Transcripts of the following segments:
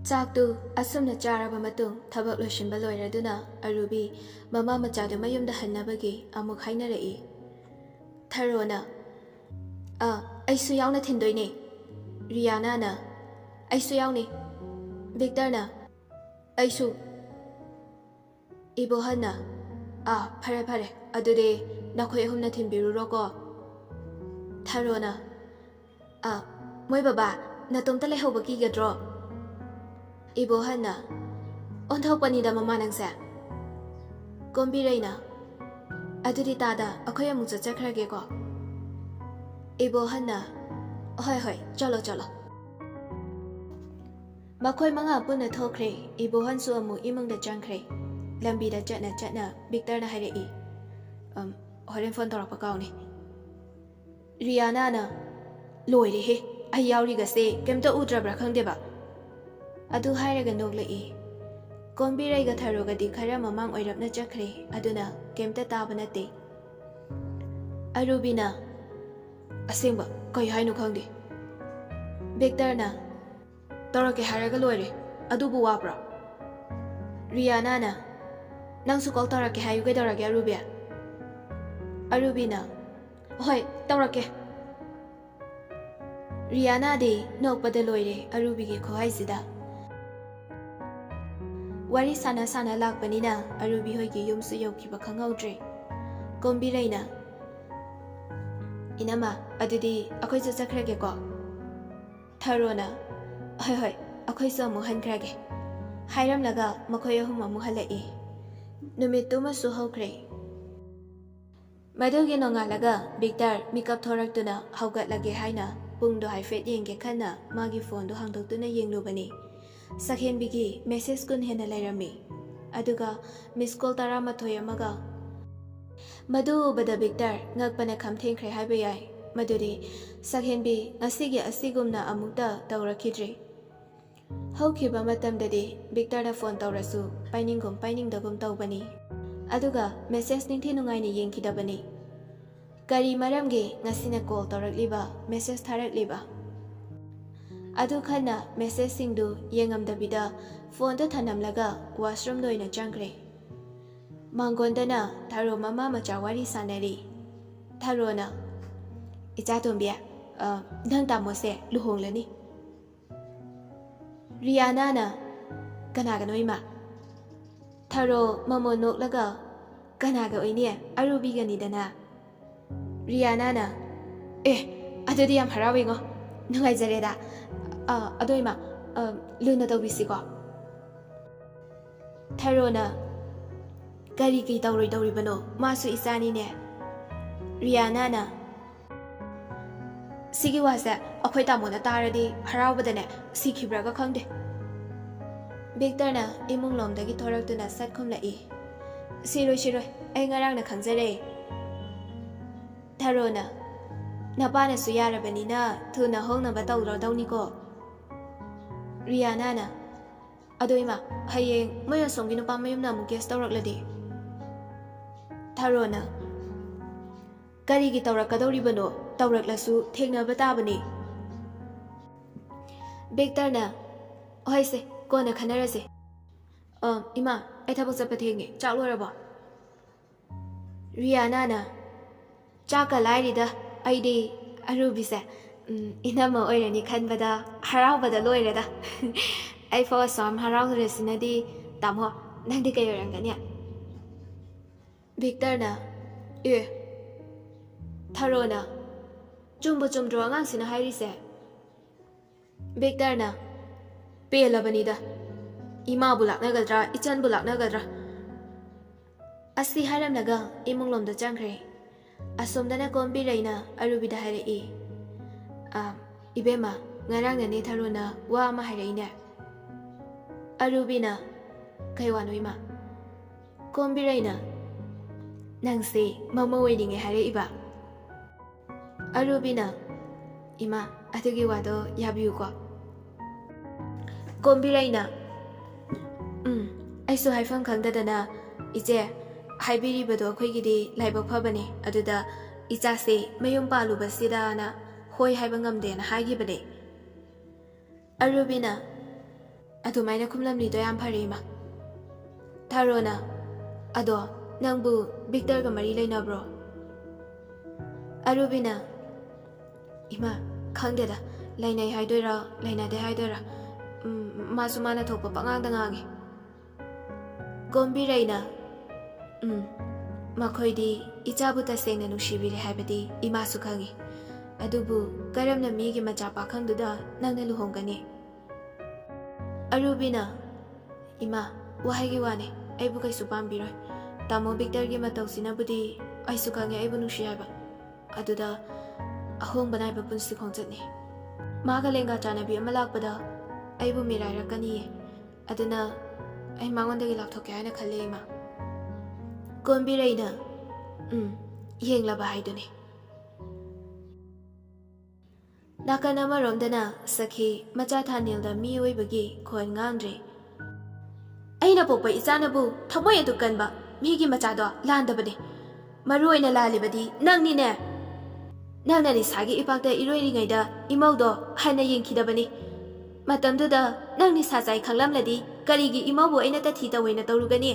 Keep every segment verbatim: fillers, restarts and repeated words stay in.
ꯆꯥꯛꯇꯨ ꯑꯁꯨꯝꯅ ꯆꯥꯔꯕ ꯃꯇꯨꯡ, ꯊꯕꯛ ꯂꯣꯏꯁꯤꯟꯕ ꯂꯣꯏꯔꯗꯨꯅ ꯑꯔꯨꯕꯤ ꯃꯃꯥ ꯃꯆꯥꯗꯨ ꯃꯌꯨꯝꯗ ꯍꯟꯅꯕꯒꯤ ꯑꯃꯨꯛ ꯍꯥꯏꯅꯔꯛꯏ꯫ ꯊꯔꯣꯅ, "ꯑꯥ, ꯑꯩꯁꯨ ꯌꯥꯎꯅ ꯊꯤꯟꯗꯣꯏꯅꯦ꯫" ꯔꯤꯌꯥꯅꯥꯅ, "ꯑꯩꯁꯨ ꯌꯥꯎꯅꯤ꯫" ꯚꯤꯛꯇꯔꯅ, "ꯑꯩꯁꯨ꯫" ꯏꯕꯣꯍꯟꯅ, "ꯑꯥ, ꯐꯔꯦ ꯐꯔꯦ, ꯑꯗꯨꯗꯤ ꯅꯈꯣꯏ ꯑꯍꯨꯝꯅ ꯊꯤꯟꯕꯤꯔꯨꯔꯣꯀꯣ꯫" ꯊꯔꯣꯅ, "ꯑꯥ, ꯃꯣꯏ ꯕꯕꯥ, ꯅꯇꯣꯝꯇ ꯂꯩꯍꯧꯕ ꯀꯤꯒꯗ꯭ꯔꯣ?" ꯏꯕꯣꯍꯟꯅ, "ꯑꯣꯟꯊꯣꯛꯄꯅꯤꯗ ꯃꯃꯥ ꯅꯪꯁꯦ꯫" ꯀꯣꯝꯕꯤꯔꯩꯅ, "ꯑꯗꯨꯗꯤ ꯇꯥꯗ, ꯑꯩꯈꯣꯏ ꯑꯃꯨꯛ ꯆꯠꯆꯈ꯭ꯔꯒꯦꯀꯣ꯫" ꯏꯕꯣꯍꯟꯅ, "ꯍꯣꯏ ꯍꯣꯏ, ꯆꯠꯂꯣ ꯆꯠꯂꯣ꯫" ꯃꯈꯣꯏ ꯃꯉꯥ ꯄꯨꯟꯅ ꯊꯣꯛꯈ꯭ꯔꯦ꯫ ꯏꯕꯣꯍꯟꯁꯨ ꯑꯃꯨꯛ ꯏꯃꯨꯡꯗ ꯆꯪꯈ꯭ꯔꯦ꯫ ꯂꯝꯕꯤꯗ ꯆꯠꯅ ꯆꯠꯅ ꯚꯤꯛꯇꯔꯅ ꯍꯥꯏꯔꯛꯏ, "ꯑꯝ, ꯍꯣꯔꯦꯟ ꯐꯣꯟ ꯇꯧꯔꯛꯄ ꯀꯥꯎꯅꯤ꯫" ꯔꯤꯌꯥꯅꯥꯅ, "ꯂꯣꯏꯔꯦꯍꯦ, ꯑꯩ ꯌꯥꯎꯔꯤꯒꯁꯦ ꯀꯩꯝꯇ ꯎꯗ꯭ꯔꯕ꯭ꯔꯥ ꯈꯪꯗꯦꯕ꯫" ꯑꯗꯨ ꯍꯥꯏꯔꯒ ꯅꯣꯛꯂꯛꯏ꯫ ꯀꯣꯝꯕꯤꯔꯩꯒ ꯊꯔꯣꯒꯗꯤ ꯈꯔ ꯃꯃꯥꯡ ꯑꯣꯏꯔꯞꯅ ꯆꯠꯈ꯭ꯔꯦ, ꯑꯗꯨꯅ ꯀꯩꯝꯇ ꯇꯥꯕ ꯅꯠꯇꯦ꯫ ꯑꯔꯨꯕꯤꯅ, "ꯑꯁꯦꯡꯕ ꯀꯩ ꯍꯥꯏꯅꯣ ꯈꯪꯗꯦ꯫" ꯚꯤꯛꯇꯔꯅ, "ꯇꯧꯔꯛꯀꯦ ꯍꯥꯏꯔꯒ ꯂꯣꯏꯔꯦ, ꯑꯗꯨꯕꯨ ꯋꯥꯕ꯭ꯔꯣ?" ꯔꯤꯌꯥꯅꯥꯅ, "ꯅꯪꯁꯨ ꯀꯣꯜ ꯇꯧꯔꯛꯀꯦ ꯍꯥꯏꯌꯨ ꯀꯩꯗꯧꯔꯒꯦ ꯑꯔꯨꯕꯤ?" ꯑꯔꯨꯕꯤꯅ, "ꯍꯣꯏ, ꯇꯧꯔꯛꯀꯦ꯫" ꯔꯤꯌꯥꯅꯥꯗꯤ ꯅꯣꯛꯄꯗ ꯂꯣꯏꯔꯦ ꯑꯔꯨꯕꯤꯒꯤ ꯈꯨꯍꯥꯏꯁꯤꯗ꯫ ꯋꯥꯔꯤ ꯁꯥꯟꯅ ꯁꯥꯟꯅ ꯂꯥꯛꯄꯅꯤꯅ ꯑꯔꯨꯕꯤ ꯍꯣꯏꯒꯤ ꯌꯨꯝꯁꯨ ꯌꯧꯈꯤꯕ ꯈꯪꯍꯧꯗ꯭ꯔꯦ꯫ ꯀꯣꯝꯕꯤꯔꯩꯅ, "ꯏꯅꯝꯃ, ꯑꯗꯨꯗꯤ ꯑꯩꯈꯣꯏꯁꯨ ꯆꯠꯈ꯭ꯔꯒꯦꯀꯣ?" ꯊꯔꯣꯅ, "ꯍꯣꯏ ꯍꯣꯏ, ꯑꯩꯈꯣꯏꯁꯨ ꯑꯃꯨꯛ ꯍꯟꯈ꯭ꯔꯒꯦ" ꯍꯥꯏꯔꯝꯂꯒ ꯃꯈꯣꯏ ꯑꯍꯨꯝ ꯑꯃꯨꯛ ꯍꯜꯂꯛꯏ꯫ ꯅꯨꯃꯤꯠꯇꯨꯃꯁꯨ ꯍꯧꯈ꯭ꯔꯦ꯫ ꯃꯗꯨꯒꯤ ꯅꯣꯡꯉꯥꯜꯂꯒ ꯚꯤꯛꯇꯔ ꯃꯤꯀꯞ ꯊꯣꯔꯛꯇꯨꯅ ꯍꯧꯒꯠꯂꯒꯦ ꯍꯥꯏꯅ ꯄꯨꯡꯗꯣ ꯍꯥꯏꯐꯦꯠ ꯌꯦꯡꯒꯦ ꯈꯟꯅ ꯃꯥꯒꯤ ꯐꯣꯟꯗꯨ ꯍꯥꯡꯗꯣꯛꯇꯨꯅ ꯌꯦꯡꯂꯨꯕꯅꯤ꯫ ꯁꯛꯍꯦꯟꯕꯤꯒꯤ ꯃꯦꯁꯦꯖ ꯀꯨꯟ ꯍꯦꯟꯅ ꯂꯩꯔꯝꯃꯤ꯫ ꯑꯗꯨꯒ ꯃꯤꯁ ꯀꯣꯜ ꯇꯔꯥꯃꯥꯊꯣꯏ ꯑꯃꯒ꯫ ꯃꯗꯨ ꯎꯕꯗ ꯚꯤꯛꯇꯔ ꯉꯛꯄꯅ ꯈꯝ ꯊꯦꯡꯈ꯭ꯔꯦ ꯍꯥꯏꯕ ꯌꯥꯏ꯫ ꯃꯗꯨꯗꯤ ꯁꯛꯍꯦꯟꯕꯤ ꯉꯁꯤꯒꯤ ꯑꯁꯤꯒꯨꯝꯅ ꯑꯃꯨꯛꯇ ꯇꯧꯔꯛꯈꯤꯗ꯭ꯔꯤ꯫ ꯍꯧꯈꯤꯕ ꯃꯇꯝꯗꯗꯤ ꯚꯤꯛꯇꯔꯗ ꯐꯣꯟ ꯇꯧꯔꯁꯨ ꯄꯥꯏꯅꯤꯡꯒꯨꯝ ꯄꯥꯏꯅꯤꯡꯗꯒꯨꯝ ꯇꯧꯕꯅꯤ꯫ ꯑꯗꯨꯒ ꯃꯦꯁꯦꯖ ꯅꯤꯡꯊꯤ ꯅꯨꯡꯉꯥꯏꯅ ꯌꯦꯡꯈꯤꯗꯕꯅꯤ꯫ ꯀꯔꯤ ꯃꯔꯝꯒꯤ ꯉꯁꯤꯅ ꯀꯣꯜ ꯇꯧꯔꯛꯂꯤꯕ, ꯃꯦꯁꯦꯖ ꯊꯥꯔꯛꯂꯤꯕ? ꯑꯗꯨ ꯈꯟꯅ ꯃꯦꯁꯦꯖꯁꯤꯡꯗꯨ ꯌꯦꯡꯉꯝꯗꯕꯤꯗ ꯐꯣꯟꯗꯨ ꯊꯅꯝꯂꯒ ꯋꯥꯁꯔꯨꯝꯗ ꯑꯣꯏꯅ ꯆꯪꯈ꯭ꯔꯦ꯫ ꯃꯥꯡꯒꯣꯟꯗꯅ ꯊꯔꯣ ꯃꯃꯥ ꯃꯆꯥ ꯋꯥꯔꯤ ꯁꯥꯟꯅꯔꯤ꯫ ꯊꯔꯣꯅ, "ꯏꯆꯥ ꯇꯣꯝꯕꯤ, ꯑ, ꯅꯪ ꯇꯥꯃꯣꯁꯦ ꯂꯨꯍꯣꯡꯂꯅꯤ꯫" ꯔꯤꯌꯥꯅꯥꯅ, "ꯀꯅꯥꯒꯅꯣ ꯏꯃꯥ?" ꯊꯔꯣ ꯃꯃꯣꯟ ꯅꯣꯛꯂꯒ, "ꯀꯅꯥꯒ ꯑꯣꯏꯅꯤ? ꯑꯔꯨꯕꯤꯒꯅꯤꯗꯅ꯫" ꯔꯤꯌꯥꯅꯥꯅ, "ꯑꯦ, ꯑꯗꯨꯗꯤ ꯌꯥꯝ ꯍꯔꯥꯎꯋꯦꯉꯣ꯫ ꯅꯨꯡꯉꯥꯏꯖꯔꯦꯗ꯫ ꯑ, ꯑꯗꯣ ꯏꯃꯥ, ꯑ, ꯂꯨꯅ ꯇꯧꯕꯤꯁꯤꯀꯣ꯫" ꯊꯔꯣꯅ, "ꯀꯔꯤ ꯀꯩ ꯇꯧꯔꯣꯏꯗꯧꯔꯤꯕꯅꯣ? ꯃꯥꯁꯨ ꯏꯆꯥꯅꯤꯅꯦ꯫" ꯔꯤꯌꯥꯅꯥꯅ, "ꯁꯤꯒꯤ ꯋꯥꯁꯦ ꯑꯩꯈꯣꯏ ꯇꯥꯃꯣꯅ ꯇꯥꯔꯗꯤ ꯍꯔꯥꯎꯕꯗꯅꯦ ꯁꯤꯈꯤꯕ꯭ꯔꯥꯒ ꯈꯪꯗꯦ꯫" ꯚꯤꯛꯇꯔꯅ ꯏꯃꯨꯡ ꯂꯣꯝꯗꯒꯤ ꯊꯣꯔꯛꯇꯨꯅ ꯁꯠ ꯈꯨꯝꯂꯛꯏ꯫ "ꯁꯤꯔꯣꯏ, ꯁꯤꯔꯣꯏ, ꯑꯩ ꯉꯔꯥꯡꯅ ꯈꯪꯖꯔꯦ꯫" ꯊꯔꯣꯅ, "ꯅꯄꯥꯅꯁꯨ ꯌꯥꯔꯕꯅꯤꯅ ꯊꯨꯅ ꯍꯣꯡꯅꯕ ꯇꯧꯔꯗꯧꯅꯤꯀꯣ꯫" ꯔꯤꯌꯥꯅꯥꯅ, "ꯑꯗꯣ ꯏꯃꯥ, ꯍꯌꯦꯡ ꯃꯣꯏ ꯑꯁꯣꯝꯒꯤ ꯅꯨꯄꯥ ꯃꯌꯨꯝꯅ ꯑꯃꯨꯛ ꯒꯦꯁ ꯇꯧꯔꯛꯂꯗꯤ?" ꯊꯔꯣꯅ, "ꯀꯔꯤꯒꯤ ꯇꯧꯔꯛꯀꯗꯧꯔꯤꯕꯅꯣ? ꯇꯧꯔꯛꯂꯁꯨ ꯊꯦꯡꯅꯕ ꯇꯥꯕꯅꯤ꯫" ꯚꯤꯛꯇꯔꯅ, "ꯍꯣꯏꯁꯦ, ꯀꯣꯟꯅ ꯈꯟꯅꯔꯁꯦ꯫ ꯑ, ꯏꯃꯥ, ꯑꯩ ꯊꯕꯛ ꯆꯠꯄ ꯊꯦꯡꯉꯦ꯫ ꯆꯥꯛ ꯂꯣꯏꯔꯕꯣ?" ꯔꯤꯌꯥꯅꯥꯅ, "ꯆꯥꯛꯀ ꯂꯥꯏꯔꯤꯗ, ꯑꯩꯗꯤ ꯑꯔꯨꯕꯤꯁꯦ, ꯎꯝ, ꯏꯅꯝꯃ ꯑꯣꯏꯔꯅꯤ ꯈꯟꯕꯗ ꯍꯔꯥꯎꯕꯗ ꯂꯣꯏꯔꯦꯗ꯫" "ꯑꯩ ꯐꯥꯎ ꯑꯁꯨꯛ ꯌꯥꯝ ꯍꯔꯥꯎꯔꯤꯁꯤꯅꯗꯤ, ꯇꯥꯃꯣ, ꯅꯪꯗꯤ ꯀꯩ ꯑꯣꯏꯔꯝꯒꯅꯤ?" ꯚꯤꯛꯇꯔꯅ, "ꯑꯦ, ꯊꯔꯣꯅ, ꯆꯨꯝꯕꯨ ꯆꯨꯝꯗ꯭ꯔꯣ ꯑꯉꯥꯡꯁꯤꯅ ꯍꯥꯏꯔꯤꯁꯦ?" ꯚꯤꯛꯇꯔꯅ, "ꯄꯦꯜꯂꯕꯅꯤꯗ꯫ ꯏꯃꯥꯕꯨ ꯂꯥꯛꯅꯒꯗ꯭ꯔꯥ, ꯏꯆꯟꯕꯨ ꯂꯥꯛꯅꯒꯗ꯭ꯔꯥ?" ꯑꯁꯤ ꯍꯥꯏꯔꯝꯂꯒ ꯏꯃꯨꯡꯂꯣꯝꯗ ꯆꯪꯈ꯭ꯔꯦ꯫ ꯑꯁꯣꯝꯗꯅ ꯀꯣꯝꯕꯤꯔꯩꯅ ꯑꯔꯨꯕꯤꯗ ꯍꯥꯏꯔꯛꯏ, "ꯑ, ꯏꯕꯦꯝꯃ, ꯉꯔꯥꯡꯅꯅꯦ ꯊꯔꯣꯅ ꯋꯥ ꯑꯃ ꯍꯥꯏꯔꯛꯏꯅꯦ꯫" ꯑꯔꯨꯕꯤꯅ, "ꯀꯩ ꯋꯥꯅꯣ ꯏꯃꯥ?" ꯀꯣꯝꯕꯤꯔꯩꯅ, "ꯅꯪꯁꯦ ꯃꯃꯧ ꯑꯣꯏꯅꯤꯡꯉꯦ ꯍꯥꯏꯔꯛꯏꯕ꯫" ꯑꯔꯨꯕꯤꯅ, "ꯏꯃꯥ, ꯑꯗꯨꯒꯤ ꯋꯥꯗꯣ ꯌꯥꯕꯤꯌꯨꯀꯣ?" ꯀꯣꯝꯕꯤꯔꯩꯅ, "ꯎꯝ, ꯑꯩꯁꯨ ꯍꯥꯏꯐꯝ ꯈꯪꯗꯗꯅ, ꯏꯆꯦ, ꯍꯥꯏꯕꯤꯔꯤꯕꯗꯣ ꯑꯩꯈꯣꯏꯒꯤꯗꯤ ꯂꯥꯏꯕꯛ ꯐꯕꯅꯦ꯫ ꯑꯗꯨꯗ ꯏꯆꯥꯁꯦ ꯃꯌꯨꯝ ꯄꯥꯜꯂꯨꯕꯁꯤꯗꯅ ꯍꯣꯏ ꯍꯥꯏꯕ ꯉꯝꯗꯦꯅ ꯍꯥꯏꯈꯤꯕꯅꯦ꯫" ꯑꯔꯨꯕꯤꯅ ꯑꯗꯨꯃꯥꯏꯅ ꯈꯨꯝꯂꯝꯂꯤꯗꯣ ꯌꯥꯝ ꯐꯔꯦ, ꯏꯃꯥ꯫ ꯊꯥꯔꯣꯅ, "ꯑꯗꯣ ꯅꯪꯕꯨ ꯕꯤꯛꯇꯔꯒ ꯃꯔꯤ ꯂꯩꯅꯕ꯭ꯔꯣ?" ꯑꯔꯨꯕꯤꯅ, "ꯏꯃꯥ, ꯈꯪꯗꯦꯗ, ꯂꯩꯅꯩ ꯍꯥꯏꯗꯣꯏꯔꯥ, ꯂꯩꯅꯗꯦ ꯍꯥꯏꯗꯣꯏꯔꯥ, ꯎꯝ, ꯃꯥꯁꯨ ꯃꯥꯅ ꯊꯣꯛꯄ ꯄꯉꯥꯡꯗ ꯉꯥꯡꯉꯤ꯫" ꯀꯣꯝꯕꯤꯔꯩꯅ, "ꯎꯝ, ꯃꯈꯣꯏꯗꯤ ꯏꯆꯥꯕꯨ ꯇꯁꯦꯡꯅ ꯅꯨꯡꯁꯤꯕꯤꯔꯦ ꯍꯥꯏꯕꯗꯤ ꯏꯃꯥꯁꯨ ꯈꯪꯏ꯫ ꯑꯗꯨꯕꯨ ꯀꯔꯝꯅ ꯃꯤꯒꯤ ꯃꯆꯥ ꯄꯥꯈꯪꯗꯨꯗ ꯅꯪꯅ ꯂꯨꯍꯣꯡꯒꯅꯤ?" ꯑꯔꯨꯕꯤꯅ, "ꯏꯃꯥ, ꯋꯥꯍꯩꯒꯤ ꯋꯥꯅꯤ, ꯑꯩꯕꯨ ꯀꯩꯁꯨ ꯄꯥꯝꯕꯤꯔꯣꯏ꯫ ꯇꯥꯃꯣ ꯕꯤꯛꯇꯔꯒꯤ ꯃꯇꯧꯁꯤꯅꯕꯨꯗꯤ ꯑꯩꯁꯨ ꯈꯪꯉꯦ ꯑꯩꯕꯨ ꯅꯨꯡꯁꯤ ꯍꯥꯏꯕ꯫ ꯑꯗꯨꯗ ꯑꯍꯣꯡꯕ ꯅꯥꯏꯕ ꯄꯨꯟꯁꯤ ꯈꯣꯡꯆꯠꯅꯤ꯫ ꯃꯥꯒ ꯂꯦꯡꯒꯥ ꯆꯥꯟꯅꯕꯤ ꯑꯃ ꯂꯥꯛꯄꯗ ꯑꯩꯕꯨ ꯃꯤꯔꯥꯏꯔꯛꯀꯅꯤꯌꯦ꯫ ꯑꯗꯨꯅ ꯑꯩ ꯃꯉꯣꯟꯗꯒꯤ ꯂꯥꯞꯊꯣꯛꯀꯦ ꯍꯥꯏꯅ ꯈꯜꯂꯦ, ꯏꯃꯥ꯫" ꯀꯣꯝꯕꯤꯔꯩꯅ, "ꯎꯝ, ꯌꯦꯡꯂꯕ ꯍꯥꯏꯗꯨꯅꯤ꯫" ꯅꯥꯀꯟ ꯑꯃꯔꯣꯝꯗꯅ ꯁꯈꯤ ꯃꯆꯥ ꯊꯥꯅꯤꯜꯗ ꯃꯤ ꯑꯣꯏꯕꯒꯤ ꯈꯣꯟ ꯉꯥꯡꯗ꯭ꯔꯦ꯫ "ꯑꯩꯅ ꯄꯣꯛꯄ ꯏꯆꯥꯅꯕꯨ ꯊꯃꯣꯏ ꯑꯗꯨ ꯀꯟꯕ ꯃꯤꯒꯤ ꯃꯆꯥꯗꯣ ꯂꯥꯟꯗꯕꯅꯦ꯫ ꯃꯔꯨ ꯑꯣꯏꯅ ꯂꯥꯜꯂꯤꯕꯗꯤ ꯅꯪꯅꯤꯅꯦ꯫ ꯅꯪꯅ ꯅꯤꯁꯥꯒꯤ ꯏꯄꯥꯛꯇ ꯏꯔꯣꯏꯔꯤꯉꯩꯗ ꯏꯃꯧꯗꯣ ꯍꯟꯅ ꯌꯦꯡꯈꯤꯗꯕꯅꯤ꯫ ꯃꯇꯝꯗꯨꯗ ꯅꯪ ꯅꯤꯁꯥ ꯆꯥꯏ ꯈꯪꯂꯝꯂꯗꯤ ꯀꯔꯤꯒꯤ ꯏꯃꯧꯕꯨ ꯑꯩꯅ ꯇꯊꯤ ꯇꯧꯑꯣꯏꯅ ꯇꯧꯔꯨꯒꯅꯤ?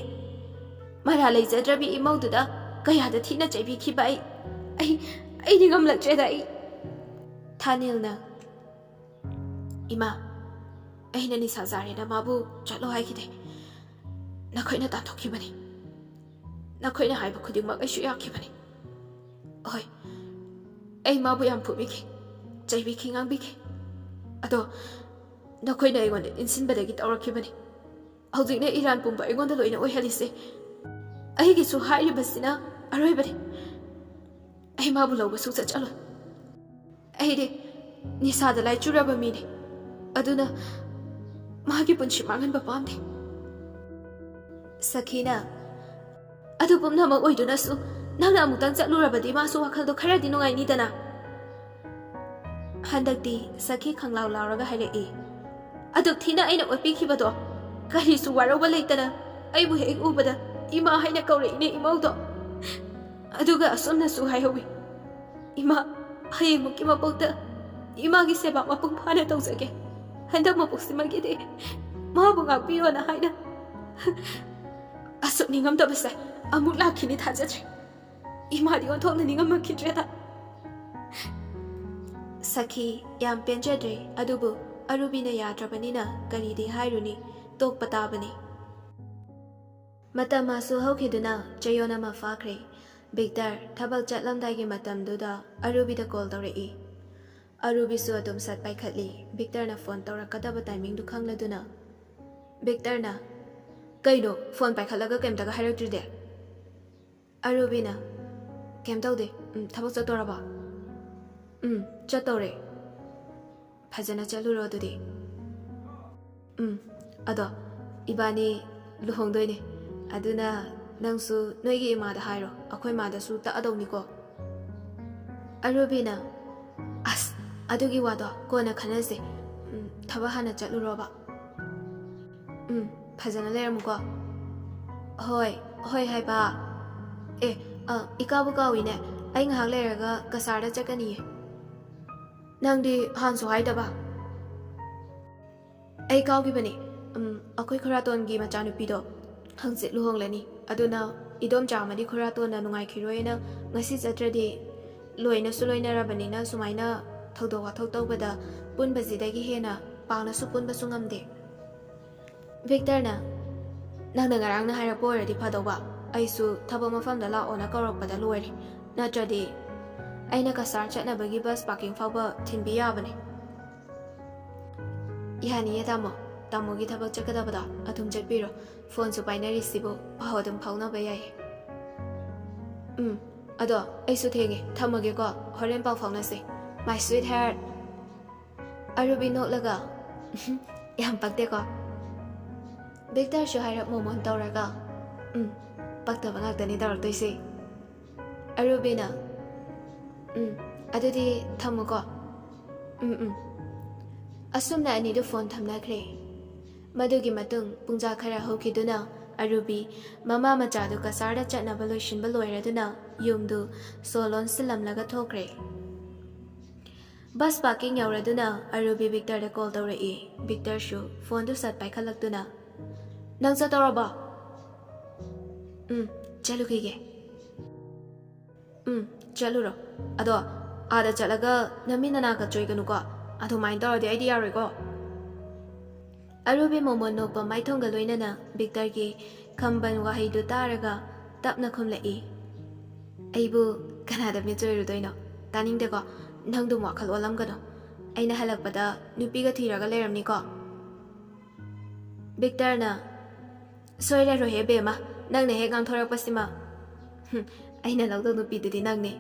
ꯃꯔꯥ ꯂꯩꯖꯗ꯭ꯔꯕꯤ ꯏꯃꯧꯗꯨꯗ ꯀꯌꯥꯗ ꯊꯤꯅ ꯆꯩꯕꯤꯈꯤꯕ ꯑꯩ, ꯑꯩ, ꯑꯩꯗꯤ ꯉꯝꯂꯛꯇ꯭ꯔꯦꯗ ꯑꯩ꯫" ꯊꯥꯅꯤꯜꯅ, "ꯏꯃꯥ, ꯑꯩꯅ ꯅꯤꯁꯥ ꯆꯥꯔꯦꯅ ꯃꯥꯕꯨ ꯆꯠꯂꯣ ꯍꯥꯏꯈꯤꯗꯦ꯫ ꯅꯈꯣꯏꯅ ꯇꯥꯟꯊꯣꯛꯈꯤꯕꯅꯤ꯫ ꯅꯈꯣꯏꯅ ꯍꯥꯏꯕ ꯈꯨꯗꯤꯡꯃꯛ ꯑꯩꯁꯨ ꯌꯥꯈꯤꯕꯅꯤ꯫ ꯍꯣꯏ, ꯑꯩ ꯃꯥꯕꯨ ꯌꯥꯝ ꯐꯨꯕꯤꯈꯤ, ꯆꯩꯕꯤꯈꯤ, ꯉꯥꯡꯕꯤꯈꯤ꯫ ꯑꯗꯣ ꯅꯈꯣꯏꯅ ꯑꯩꯉꯣꯟꯗ ꯏꯟꯁꯤꯟꯕꯗꯒꯤ ꯇꯧꯔꯛꯈꯤꯕꯅꯤ꯫ ꯍꯧꯖꯤꯛꯅ ꯏꯔꯥꯟ ꯄꯨꯝꯕ ꯑꯩꯉꯣꯟꯗ ꯂꯣꯏꯅ ꯑꯣꯏꯍꯜꯂꯤꯁꯦ꯫ ꯑꯩꯒꯤꯁꯨ ꯍꯥꯏꯔꯤꯕꯁꯤꯅ ꯑꯔꯣꯏꯕꯅꯤ꯫ ꯑꯩ ꯃꯥꯕꯨ ꯂꯧꯕ ꯁꯨꯡꯆꯠ ꯆꯠꯂꯣꯏ꯫ ꯑꯩꯗꯤ ꯅꯤꯁꯥꯗ ꯂꯥꯏꯆꯨꯔꯕ ꯃꯤꯅꯤ꯫ ꯑꯗꯨꯅ ꯃꯥꯒꯤ ꯄꯨꯟꯁꯤ ꯃꯥꯡꯍꯟꯕ ꯄꯥꯝꯗꯦ꯫" ꯁꯈꯤꯅ, "ꯑꯗꯨ ꯄꯨꯝꯅꯃꯛ ꯑꯣꯏꯗꯨꯅꯁꯨ ꯅꯪꯅ ꯑꯃꯨꯛꯇꯪ ꯆꯠꯂꯨꯔꯕꯗꯤ ꯃꯥꯁꯨ ꯋꯥꯈꯜꯗꯣ ꯈꯔꯗꯤ ꯅꯨꯡꯉꯥꯏꯅꯤꯗꯅ꯫" ꯍꯟꯗꯛꯇꯤ ꯁꯈꯤ ꯈꯪꯂꯥꯎ ꯂꯥꯎꯔꯒ ꯍꯥꯏꯔꯛꯏ, "ꯑꯗꯨꯛ ꯊꯤꯅ ꯑꯩꯅ ꯑꯣꯠꯄꯤꯈꯤꯕꯗꯣ ꯀꯔꯤꯁꯨ ꯋꯥꯔꯧꯕ ꯂꯩꯇꯅ ꯑꯩꯕꯨ ꯍꯦꯛ ꯎꯕꯗ ꯏꯃꯥ ꯍꯥꯏꯅ ꯀꯧꯔꯛꯏꯅꯦ ꯏꯃꯧꯗꯣ꯫ ꯑꯗꯨꯒ ꯑꯁꯨꯝꯅꯁꯨ ꯍꯥꯏꯍꯧꯋꯤ, 'ꯏꯃꯥ, ꯍꯌꯦꯡꯃꯨꯛꯀꯤ ꯃꯄꯣꯛꯇ ꯏꯃꯥꯒꯤ ꯁꯦꯕꯥ ꯃꯄꯨꯡ ꯐꯥꯅ ꯇꯧꯖꯒꯦ꯫ ꯍꯟꯗꯛ ꯃꯄꯣꯛꯁꯤꯃꯒꯤꯗꯤ ꯃꯥꯕꯨ ꯉꯥꯛꯄꯤꯌꯣꯅ ꯍꯥꯏꯅ ꯑꯁꯨꯛ ꯅꯤꯡꯉꯝꯗꯕꯁꯦ ꯑꯃꯨꯛ ꯂꯥꯛꯈꯤꯅꯤ ꯊꯥꯖꯗ꯭ꯔꯦ꯫ ꯏꯃꯥꯗꯤ ꯑꯣꯟꯊꯣꯛꯅ ꯅꯤꯡꯉꯝꯃꯛꯈꯤꯗ꯭ꯔꯦꯗ꯫ ꯁꯈꯤ, ꯌꯥꯝ ꯄꯦꯟꯖꯗ꯭ꯔꯦ, ꯑꯗꯨꯕꯨ ꯑꯔꯨꯕꯤꯅ ꯌꯥꯗ꯭ꯔꯕꯅꯤꯅ ꯀꯔꯤꯗꯤ ꯍꯥꯏꯔꯨꯅꯤ, ꯇꯣꯛꯄ ꯇꯥꯕꯅꯤ꯫ ꯃꯇꯝ ꯑꯁꯨ ꯍꯧꯈꯤꯗꯨꯅ ꯆꯌꯣꯜ ꯑꯃ ꯐꯥꯈ꯭ꯔꯦ꯫ ꯚꯤꯛꯇꯔ ꯊꯕꯛ ꯆꯠꯂꯝꯗꯥꯏꯒꯤ ꯃꯇꯝꯗꯨꯗ ꯑꯔꯨꯕꯤꯗ ꯀꯣꯜ ꯇꯧꯔꯛꯏ꯫ ꯑꯔꯨꯕꯤꯁꯨ ꯑꯗꯨꯝ ꯁꯠ ꯄꯥꯏꯈꯠꯂꯤ꯫ ꯚꯤꯛꯇꯔꯅ ꯐꯣꯟ ꯇꯧꯔꯛꯀꯗꯕ ꯇꯥꯏꯃꯤꯡꯗꯨ ꯈꯪꯂꯗꯨꯅ, ꯚꯤꯛꯇꯔꯅ, "ꯀꯩꯅꯣ, ꯐꯣꯟ ꯄꯥꯏꯈꯠꯂꯒ ꯀꯩꯝꯇꯒ ꯍꯥꯏꯔꯛꯇ꯭ꯔꯤꯗꯤ?" ꯑꯔꯨꯕꯤꯅ, "ꯀꯩꯝ ꯇꯧꯗꯦ꯫ ꯎꯝ, ꯊꯕꯛ ꯆꯠꯇꯣꯔꯕꯣ?" "ꯎꯝ, ꯆꯠꯇꯧꯔꯦ꯫" "ꯐꯖꯅ ꯆꯠꯂꯨꯔꯣ ꯑꯗꯨꯗꯤ꯫" "ꯎꯝ, ꯑꯗꯣ ꯏꯕꯥꯅꯤ ꯂꯨꯍꯣꯡꯗꯣꯏꯅꯦ, ꯑꯗꯨꯅ ꯅꯪꯁꯨ ꯅꯣꯏꯒꯤ ꯏꯃꯥꯗ ꯍꯥꯏꯔꯣ, ꯑꯩꯈꯣꯏ ꯃꯥꯗꯁꯨ ꯇꯛꯑꯗꯧꯅꯤꯀꯣ꯫" ꯑꯔꯨꯕꯤꯅ, "ꯑꯁ, ꯑꯗꯨꯒꯤ ꯋꯥꯗꯣ ꯀꯣꯟꯅ ꯈꯟꯅꯁꯦ꯫ ꯎꯝ, ꯊꯕꯛ ꯍꯥꯟꯅ ꯆꯠꯂꯨꯔꯣꯕ꯫" "ꯎꯝ, ꯐꯖꯅ ꯂꯩꯔꯝꯃꯨꯀꯣ꯫" "ꯍꯣꯏ, ꯍꯣꯏ ꯍꯥꯏꯕ꯫ ꯑꯦ, ꯑ, ꯏꯀꯥꯎꯕꯨ ꯀꯥꯎꯏꯅꯦ, ꯑꯩ ꯉꯥꯏꯍꯥꯛ ꯂꯩꯔꯒ ꯀꯁꯥꯔꯗ ꯆꯠꯀꯅꯤꯌꯦ꯫ ꯅꯪꯗꯤ ꯍꯥꯟꯁꯨ ꯍꯥꯏꯗꯕ꯫" "ꯑꯩ ꯀꯥꯎꯈꯤꯕꯅꯦ꯫ ꯎꯝ, ꯑꯩꯈꯣꯏ ꯈꯨꯔꯥꯇꯣꯟꯒꯤ ꯃꯆꯥꯅꯨꯄꯤꯗꯣ ꯍꯪꯆꯤꯠ ꯂꯨꯍꯣꯡꯂꯅꯤ꯫ ꯑꯗꯨꯅ ꯏꯗꯣꯝꯆꯥ ꯑꯃꯗꯤ ꯈꯨꯔꯥꯇꯣꯟꯅ ꯅꯨꯡꯉꯥꯏꯈꯤꯔꯣꯏꯅ ꯉꯁꯤ ꯆꯠꯇ꯭ꯔꯗꯤ ꯂꯣꯏꯅꯁꯨ ꯂꯣꯏꯅꯔꯕꯅꯤꯅ ꯁꯨꯃꯥꯏꯅ ꯊꯧꯗꯣꯛ ꯋꯥꯊꯣꯛ ꯇꯧꯕꯗ ꯄꯨꯟꯕꯁꯤꯗꯒꯤ ꯍꯦꯟꯅ ꯄꯥꯛꯅꯁꯨ ꯄꯨꯟꯕꯁꯨ ꯉꯝꯗꯦ꯫" ꯚꯤꯛꯇꯔꯅ, "ꯅꯪꯅ ꯉꯔꯥꯡꯅ ꯍꯥꯏꯔꯛꯄ ꯑꯣꯏꯔꯗꯤ ꯐꯗꯧꯕ꯫ ꯑꯩꯁꯨ ꯊꯕꯛ ꯃꯐꯝꯗ ꯂꯥꯛꯑꯣꯅ ꯀꯧꯔꯛꯄꯗ ꯂꯣꯏꯔꯦ꯫ ꯅꯠꯇ꯭ꯔꯗꯤ ꯑꯩꯅ ꯀꯁꯥꯔ ꯆꯠꯅꯕꯒꯤ ꯕꯁ ꯄꯥꯔꯀꯤꯡ ꯐꯥꯎꯕ ꯊꯤꯟꯕꯤ ꯌꯥꯕꯅꯦ꯫" "ꯌꯥꯅꯤꯌꯦ ꯇꯥꯃꯣ, ꯇꯥꯃꯣꯒꯤ ꯊꯕꯛ ꯆꯠꯀꯗꯕꯗꯣ ꯑꯗꯨꯝ ꯆꯠꯄꯤꯔꯣ꯫ ꯐꯣꯟꯁꯨ ꯄꯥꯏꯅꯔꯤꯁꯤꯕꯨ, ꯄꯥꯎ ꯑꯗꯨꯝ ꯐꯥꯎꯅꯕ ꯌꯥꯏꯌꯦ꯫" "ꯎꯝ, ꯑꯗꯣ ꯑꯩꯁꯨ ꯊꯦꯡꯉꯦ, ꯊꯝꯃꯒꯦꯀꯣ, ꯍꯣꯔꯦꯟ ꯄꯥꯎ ꯐꯥꯎꯅꯁꯦ, my sweetheart꯫" ꯑꯔꯨꯕꯤ ꯅꯣꯛꯂꯒ, "ꯌꯥꯝ ꯄꯛꯇꯦꯀꯣ?" ꯚꯤꯛꯇꯔꯁꯨ ꯍꯥꯏꯔꯞ ꯃꯣꯃꯣꯟ ꯇꯧꯔꯒ, "ꯎꯝ, ꯄꯛꯇꯕ ꯉꯥꯛꯇꯅꯤ ꯇꯧꯔꯛꯇꯣꯏꯁꯦ꯫" ꯑꯔꯨꯕꯤꯅ, "ꯎꯝ, ꯑꯗꯨꯗꯤ ꯊꯝꯃꯨꯀꯣ꯫" "ꯎꯝ, ꯎꯝ꯫" ꯑꯁꯨꯝꯅ ꯑꯅꯤꯗꯨ ꯐꯣꯟ ꯊꯝꯅꯈ꯭ꯔꯦ꯫ ꯃꯗꯨꯒꯤ ꯃꯇꯨꯡ ꯄꯨꯡꯖꯥ ꯈꯔ ꯍꯧꯈꯤꯗꯨꯅ ꯑꯔꯨꯕꯤ ꯃꯃꯥ ꯃꯆꯥꯗꯨ ꯀꯁꯥꯔꯗ ꯆꯠꯅꯕ ꯂꯣꯏꯁꯤꯟꯕ ꯂꯣꯏꯔꯗꯨꯅ ꯌꯨꯝꯗꯨ ꯁꯣ ꯂꯣꯟꯁꯤꯜꯂꯝꯂꯒ ꯊꯣꯛꯈ꯭ꯔꯦ꯫ ꯕꯁ ꯄꯥꯔꯀꯤꯡ ꯌꯧꯔꯗꯨꯅ ꯑꯔꯨꯕꯤ ꯕꯤꯛꯇꯔꯗ ꯀꯣꯜ ꯇꯧꯔꯛꯏ꯫ ꯕꯤꯛꯇꯔꯁꯨ ꯐꯣꯟꯗꯨ ꯁꯠ ꯄꯥꯏꯈꯠꯂꯛꯇꯨꯅ, "ꯅꯪ ꯆꯠꯇꯧꯔꯕꯣ?" "ꯎꯝ, ꯆꯠꯂꯨꯈꯤꯒꯦ꯫" "ꯎꯝ, ꯆꯠꯂꯨꯔꯣ꯫ ꯑꯗꯣ ꯑꯥꯗ ꯆꯠꯂꯒ ꯅꯃꯤ ꯅꯅꯥꯒ ꯆꯣꯏꯒꯅꯨꯀꯣ꯫ ꯑꯗꯨꯃꯥꯏꯅ ꯇꯧꯔꯗꯤ ꯑꯩꯗꯤ ꯌꯥꯔꯣꯏꯀꯣ꯫" ꯑꯔꯨꯕꯤ ꯃꯣꯃꯣꯟ ꯅꯣꯛꯄ ꯃꯥꯏꯊꯣꯡꯒ ꯂꯣꯏꯅꯅ ꯕꯤꯛꯇꯔꯒꯤ ꯈꯝꯕꯟ ꯋꯥꯍꯩꯗꯨ ꯇꯥꯔꯒ ꯇꯞꯅ ꯈꯨꯝꯂꯛꯏ꯫ "ꯑꯩꯕꯨ ꯀꯅꯥꯗ ꯃꯤꯠ ꯆꯣꯏꯔꯨꯗꯣꯏꯅꯣ? ꯇꯥꯅꯤꯡꯗꯦꯀꯣ꯫ ꯅꯪꯗꯨꯝ ꯋꯥꯈꯜ ꯑꯣꯜꯂꯝꯒꯅꯨ꯫ ꯑꯩꯅ ꯍꯜꯂꯛꯄꯗ ꯅꯨꯄꯤꯒ ꯊꯤꯔꯒ ꯂꯩꯔꯝꯅꯤꯀꯣ꯫" ꯕꯤꯛꯇꯔꯅ, "ꯁꯣꯏꯔꯔꯣꯏꯍꯦ ꯕꯦꯝꯃ, ꯅꯪꯅ ꯍꯦꯛ ꯉꯥꯡꯊꯣꯔꯛꯄꯁꯤꯃ꯫" "ꯍꯨꯝ, ꯑꯩꯅ ꯂꯧꯗꯧ ꯅꯨꯄꯤꯗꯨꯗꯤ ꯅꯪꯅꯤ꯫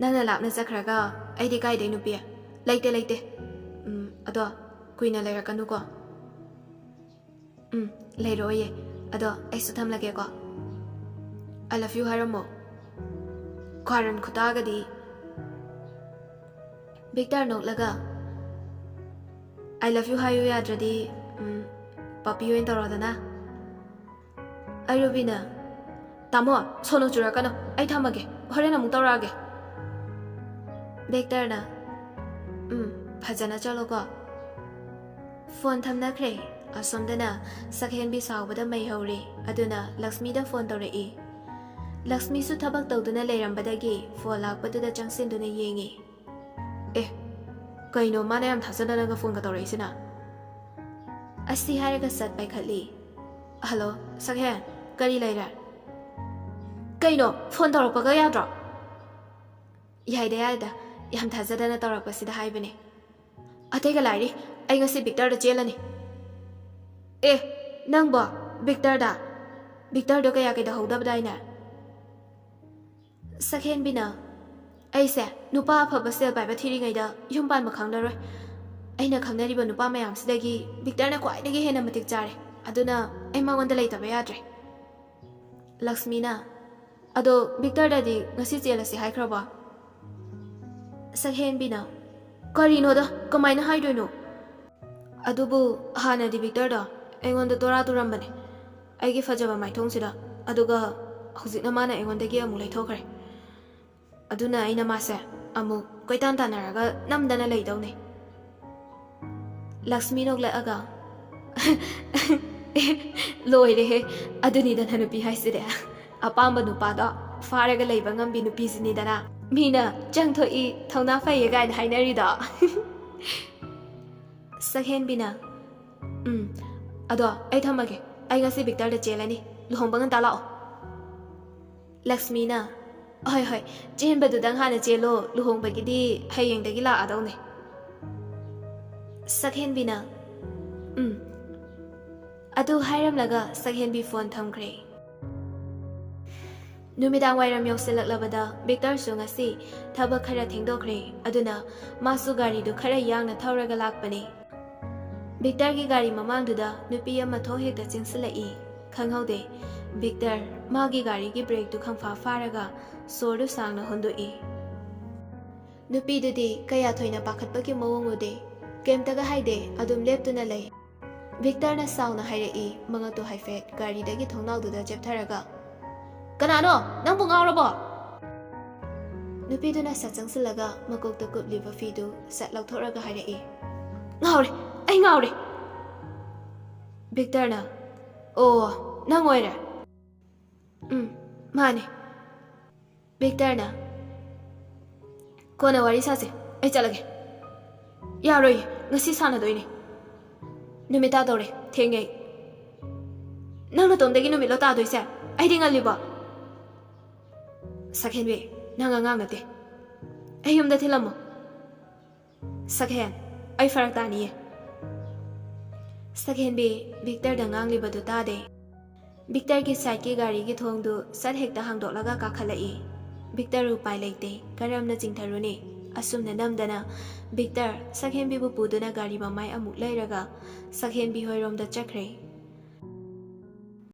ꯅꯪꯅ ꯂꯥꯞꯅ ꯆꯠꯈ꯭ꯔꯒ ꯑꯩꯗꯤ ꯀꯥꯏꯗꯩ ꯅꯨꯄꯤ? ꯂꯩꯇꯦ, ꯂꯩꯇꯦ꯫ ꯎꯝ, ꯑꯗꯣ ꯀꯨꯏꯅ ꯂꯩꯔꯛꯀꯅꯨꯀꯣ꯫" "ꯎꯝ, ꯂꯩꯔꯛꯑꯣꯏꯌꯦ꯫ ꯑꯗꯣ ꯑꯩꯁꯨ ꯊꯝꯂꯒꯦꯀꯣ꯫" "I love you ꯍꯥꯏꯔꯝꯃꯣ꯫" ꯀꯥꯔꯟ ꯈꯨꯇꯥꯒꯗꯤ꯫ ꯕꯤꯛꯇꯔ ꯅꯣꯛꯂꯒ, "I love you ꯍꯥꯏꯌꯨ ꯌꯥꯗ꯭ꯔꯗꯤ, ꯎꯝ, ꯄꯄꯤ ꯑꯣꯏꯅ ꯇꯧꯔꯣꯗꯅ꯫" ꯑꯔꯨꯕꯤꯅ, "ꯇꯥꯃꯣ, ꯁꯣꯅꯣ ꯆꯨꯔꯛꯀꯅꯨ, ꯑꯩ ꯊꯝꯃꯒꯦ, ꯍꯣꯔꯦꯟ ꯑꯃꯨꯛ ꯇꯧꯔꯛꯑꯒꯦ꯫" ꯕꯤꯛꯇꯔꯅ, "ꯎꯝ, ꯐꯖꯅ ꯆꯠꯂꯣꯀꯣ꯫" ꯐꯣꯟ ꯊꯝꯅꯈ꯭ꯔꯦ꯫ ꯑꯁꯣꯝꯗꯅ ꯁꯛꯍꯦꯟꯕꯤ ꯁꯥꯎꯕꯗ ꯃꯩ ꯍꯧꯔꯦ꯫ ꯑꯗꯨꯅ ꯂꯛꯁꯃꯤꯗ ꯐꯣꯟ ꯇꯧꯔꯛꯏ꯫ ꯂꯛꯁꯃꯤꯁꯨ ꯊꯕꯛ ꯇꯧꯗꯨꯅ ꯂꯩꯔꯝꯕꯗꯒꯤ ꯐꯣꯟ ꯂꯥꯛꯄꯗꯨꯗ ꯆꯪꯁꯤꯟꯗꯨꯅ ꯌꯦꯡꯉꯤ꯫ "ꯑꯦ, ꯀꯩꯅꯣ ꯃꯥꯅ ꯌꯥꯝ ꯊꯥꯖꯗꯅꯒ ꯐꯣꯟꯒ ꯇꯧꯔꯛꯏꯁꯤꯅ?" ꯑꯁꯤ ꯍꯥꯏꯔꯒ ꯁꯠ ꯄꯥꯏꯈꯠꯂꯤ꯫ "ꯍꯜꯂꯣ, ꯁꯛꯍꯦꯟ, ꯀꯔꯤ ꯂꯩꯔꯦ?" "ꯀꯩꯅꯣ, ꯐꯣꯟ ꯇꯧꯔꯛꯄꯒ ꯌꯥꯗ꯭ꯔꯣ?" "ꯌꯥꯏꯗ, ꯌꯥꯏꯗ, ꯌꯥꯝ ꯊꯥꯖꯗꯅ ꯇꯧꯔꯛꯄꯁꯤꯗ ꯍꯥꯏꯕꯅꯦ꯫ ꯑꯇꯩꯒ ꯂꯥꯏꯔꯤ, ꯑꯩ ꯉꯁꯤ ꯕꯤꯛꯇꯔꯗ ꯆꯦꯜꯂꯅꯤ꯫" "ꯑꯦ, ꯅꯪꯕꯣ, ꯕꯤꯛꯇꯔꯗ? ꯕꯤꯛꯇꯔꯗꯣ ꯀꯌꯥ ꯀꯩꯗꯧꯍꯧꯗꯕꯗꯥꯏꯅꯦ?" ꯁꯛꯍꯦꯟꯕꯤꯅ, "ꯑꯩꯁꯦ ꯅꯨꯄꯥ ꯑꯐꯕ ꯁꯦꯜ ꯄꯥꯏꯕ ꯊꯤꯔꯤꯉꯩꯗ ꯌꯨꯝ ꯄꯥꯟꯕ ꯈꯪꯂꯔꯣꯏ꯫ ꯑꯩꯅ ꯈꯪꯅꯔꯤꯕ ꯅꯨꯄꯥ ꯃꯌꯥꯝꯁꯤꯗꯒꯤ ꯕꯤꯛꯇꯔꯅ ꯈ꯭ꯋꯥꯏꯗꯒꯤ ꯍꯦꯟꯅ ꯃꯇꯤꯛ ꯆꯥꯔꯦ꯫ ꯑꯗꯨꯅ ꯑꯩ ꯃꯉꯣꯟꯗ ꯂꯩꯇꯕ ꯌꯥꯗ꯭ꯔꯦ꯫" ꯂꯛꯁꯃꯤꯅ, "ꯑꯗꯣ ꯕꯤꯛꯇꯔꯗꯗꯤ ꯉꯁꯤ ꯆꯦꯜꯂꯁꯤ ꯍꯥꯏꯈ꯭ꯔꯕꯣ?" ꯁꯛꯍꯦꯟꯕꯤꯅ, "ꯀꯔꯤꯅꯣꯗ, ꯀꯃꯥꯏꯅ ꯍꯥꯏꯗꯣꯏꯅꯣ? ꯑꯗꯨꯕꯨ ꯍꯥꯟꯅꯗꯤ ꯕꯤꯛꯇꯔꯗꯣ ꯑꯩꯉꯣꯟꯗ ꯇꯣꯔꯥ ꯇꯨꯔꯝꯕꯅꯦ, ꯑꯩꯒꯤ ꯐꯖꯕ ꯃꯥꯏꯊꯣꯡꯁꯤꯗ꯫ ꯑꯗꯨꯒ ꯍꯧꯖꯤꯛꯅ ꯃꯥꯅ ꯑꯩꯉꯣꯟꯗꯒꯤ ꯑꯃꯨꯛ ꯂꯩꯊꯣꯛꯈ꯭ꯔꯦ꯫ ꯑꯗꯨꯅ ꯑꯩꯅ ꯃꯥꯁꯦ ꯑꯃꯨꯛ ꯀꯣꯏꯇꯥꯟ ꯇꯥꯟꯅꯔꯒ ꯅꯝꯗꯅ ꯂꯩꯗꯧꯅꯦ꯫ ꯂꯛꯁꯃꯤ ꯅꯣꯛꯂꯛꯑꯒ, "ꯂꯣꯏꯔꯦꯍꯦ, ꯑꯗꯨꯅꯤꯗꯅ ꯅꯨꯄꯤ ꯍꯥꯏꯁꯤꯗꯤ꯫ ꯑꯄꯥꯝꯕ ꯅꯨꯄꯥꯗꯣ ꯐꯥꯔꯒ ꯂꯩꯕ ꯉꯝꯕꯤ ꯅꯨꯄꯤꯁꯤꯅꯤꯗꯅ ꯃꯤꯅ ꯆꯪꯊꯣꯛꯏ, ꯊꯧꯅꯥ ꯐꯩꯌꯦ ꯀꯥꯏꯅ ꯍꯥꯏꯅꯔꯤꯗꯣ꯫" ꯁꯛꯍꯦꯟꯕꯤꯅ, "ꯎꯝ, ꯑꯗꯣ ꯑꯩ ꯊꯝꯃꯒꯦ꯫ ꯑꯩ ꯉꯁꯤ ꯕꯤꯛꯇꯔꯗ ꯆꯦꯜꯂꯅꯤ꯫ ꯂꯨꯍꯣꯡꯕ ꯉꯟꯇꯥ ꯂꯥꯛꯑꯣ꯫" ꯂꯛꯁꯃꯤꯅ, "ꯍꯣꯏ, ꯍꯣꯏ, ꯆꯦꯟꯕꯗꯨꯗꯪ ꯍꯥꯟꯅ ꯆꯦꯜꯂꯣ, ꯂꯨꯍꯣꯡꯕꯒꯤꯗꯤ ꯍꯌꯦꯡꯗꯒꯤ ꯂꯥꯛꯑꯗꯧꯅꯦ꯫" ꯁꯛꯍꯦꯟꯕꯤꯅ, "ꯎꯝ꯫" ꯑꯗꯨ ꯍꯥꯏꯔꯝꯂꯒ ꯁꯛꯍꯦꯟꯕꯤ ꯐꯣꯟ ꯊꯝꯈ꯭ꯔꯦ꯫ ꯅꯨꯃꯤꯗꯥꯡ ꯋꯥꯏꯔꯝ ꯌꯧꯁꯤꯜꯂꯛꯂꯕꯗ ꯕꯤꯛꯇꯔꯁꯨ ꯉꯁꯤ ꯊꯕꯛ ꯈꯔ ꯊꯦꯡꯗꯣꯛꯈ꯭ꯔꯦ꯫ ꯑꯗꯨꯅ ꯃꯥꯁꯨ ꯒꯥꯔꯤꯗꯨ ꯈꯔ ꯌꯥꯡꯅ ꯊꯧꯔꯒ ꯂꯥꯛꯄꯅꯦ꯫ ꯕꯤꯛꯇꯔꯒꯤ ꯒꯥꯔꯤ ꯃꯃꯥꯡꯗꯨꯗ ꯅꯨꯄꯤ ꯑꯃ ꯊꯣꯡ ꯍꯦꯛꯇ ꯆꯦꯟꯁꯤꯜꯂꯛꯏ꯫ ꯈꯪꯍꯧꯗꯦ, ꯕꯤꯛꯇꯔ ꯃꯥꯒꯤ ꯒꯥꯔꯤꯒꯤ ꯕ꯭ꯔꯦꯛꯇꯨ ꯈꯪꯐꯥ ꯐꯥꯔꯒ ꯁꯣꯔꯗꯨ ꯁꯥꯡꯅ ꯍꯣꯟꯗꯣꯛꯏ꯫ ꯅꯨꯄꯤꯗꯨꯗꯤ ꯀꯌꯥ ꯊꯣꯏꯅ ꯄꯥꯈꯠꯄꯒꯤ ꯃꯑꯣꯡ ꯎꯗꯦ꯫ ꯀꯩꯝꯇꯒ ꯍꯥꯏꯗꯦ, ꯑꯗꯨꯝ ꯂꯦꯞꯇꯨꯅ ꯂꯩ꯫ ꯕꯤꯛꯇꯔꯅ ꯁꯥꯎꯅ ꯍꯥꯏꯔꯛꯏ, ꯃꯉꯛꯇꯨ ꯍꯥꯏꯐꯦꯠ ꯒꯥꯔꯤꯗꯒꯤ ꯊꯣꯡꯅꯥꯎꯗꯨꯗ ꯆꯦꯞꯊꯔꯒ, "ꯀꯅꯥꯅꯣ? ꯅꯪꯕꯨ ꯉꯥꯎꯔꯕꯣ?" ꯅꯨꯄꯤꯗꯨꯅ ꯁꯠ ꯆꯪꯁꯤꯜꯂꯒ ꯃꯀꯣꯛꯇ ꯀꯨꯞꯂꯤꯕ ꯐꯤꯗꯨ ꯁꯠ ꯂꯧꯊꯣꯛꯂꯒ ꯍꯥꯏꯔꯛꯏ, "ꯉꯥꯎꯔꯦ, ꯑꯩ ꯉꯥꯎꯔꯦ꯫" ꯕꯤꯛꯇꯔꯅ, "ꯑꯣ, ꯅꯪ ꯑꯣꯏꯔꯦ?" "ꯎꯝ, ꯃꯥꯅꯦ꯫" ꯕꯤꯛꯇꯔꯅ, "ꯀꯣꯟꯅ ꯋꯥꯔꯤ ꯁꯥꯁꯦ, ꯑꯩ ꯆꯠꯂꯒꯦ꯫" "ꯌꯥꯔꯣꯏꯌꯦ, ꯉꯁꯤ ꯁꯥꯟꯅꯗꯣꯏꯅꯦ꯫ ꯅꯨꯃꯤꯠ ꯇꯥꯗꯧꯔꯦ, ꯊꯦꯡꯉꯦ ꯑꯩ꯫" "ꯅꯪ ꯅꯇꯣꯝꯗꯒꯤ ꯅꯨꯃꯤꯠꯂꯣ ꯇꯥꯗꯣꯏꯁꯦ? ꯑꯩꯗꯤ ꯉꯜꯂꯤꯕꯣ?" "ꯁꯛꯍꯦꯟꯕꯤ, ꯅꯪ ꯑꯉꯥꯡ ꯅꯠꯇꯦ꯫ ꯑꯩ ꯌꯨꯝꯗ ꯊꯤꯜꯂꯝꯃꯣ꯫" "ꯁꯛꯍꯦꯟ, ꯑꯩ ꯐꯔꯛ ꯇꯥꯅꯤꯌꯦ꯫" ꯁꯛꯍꯦꯟꯕꯤ ꯕꯤꯛꯇꯔꯗ ꯉꯥꯡꯂꯤꯕꯗꯨ ꯇꯥꯗꯦ꯫ ꯕꯤꯛꯇꯔꯒꯤ ꯁꯥꯏꯠꯀꯤ ꯒꯥꯔꯤꯒꯤ ꯊꯣꯡꯗꯨ ꯁꯠ ꯍꯦꯛꯇ ꯍꯥꯡꯗꯣꯛꯂꯒ ꯀꯥꯈꯠꯂꯛꯏ꯫ ꯕꯤꯛꯇꯔ ꯎꯄꯥꯏ ꯂꯩꯇꯦ, ꯀꯔꯝꯅ ꯆꯤꯡꯊꯔꯨꯅꯤ? ꯑꯁꯨꯝꯅ ꯅꯝꯗꯅ ꯕꯤꯛꯇꯔ ꯁꯛꯍꯦꯟꯕꯤꯕꯨ ꯄꯨꯗꯨꯅ ꯒꯥꯔꯤ ꯃꯃꯥꯏ ꯑꯃꯨꯛ ꯂꯩꯔꯒ ꯁꯛꯍꯦꯟꯕꯤ ꯍꯣꯏꯔꯣꯝꯗ ꯆꯠꯈ꯭ꯔꯦ꯫